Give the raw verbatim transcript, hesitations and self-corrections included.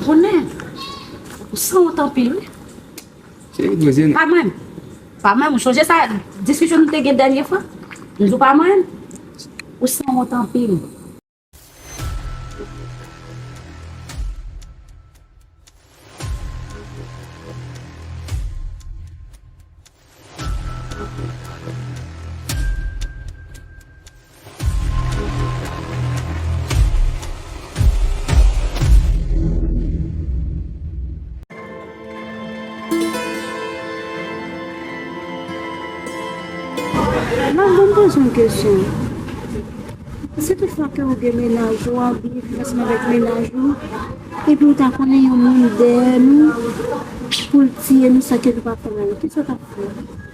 Konnen, ou sanwont anpil, wi. Se egzozye, non? Pa mwen. Pa mwen, ou sonje sa, diskisyon nou te gen dènye fwa? M di w pa mwen. Ou sanwont anpil. Mwen, mwen poze yon kesyon. Si toutfwa ke ou gen mennaj ou, ou anvi fè ansanm avèk mennaj ou, epi ou ta konnen yon moun dèyè nou pou l tiye nou san ke nou pa fè anyen, kisa w t ap fè?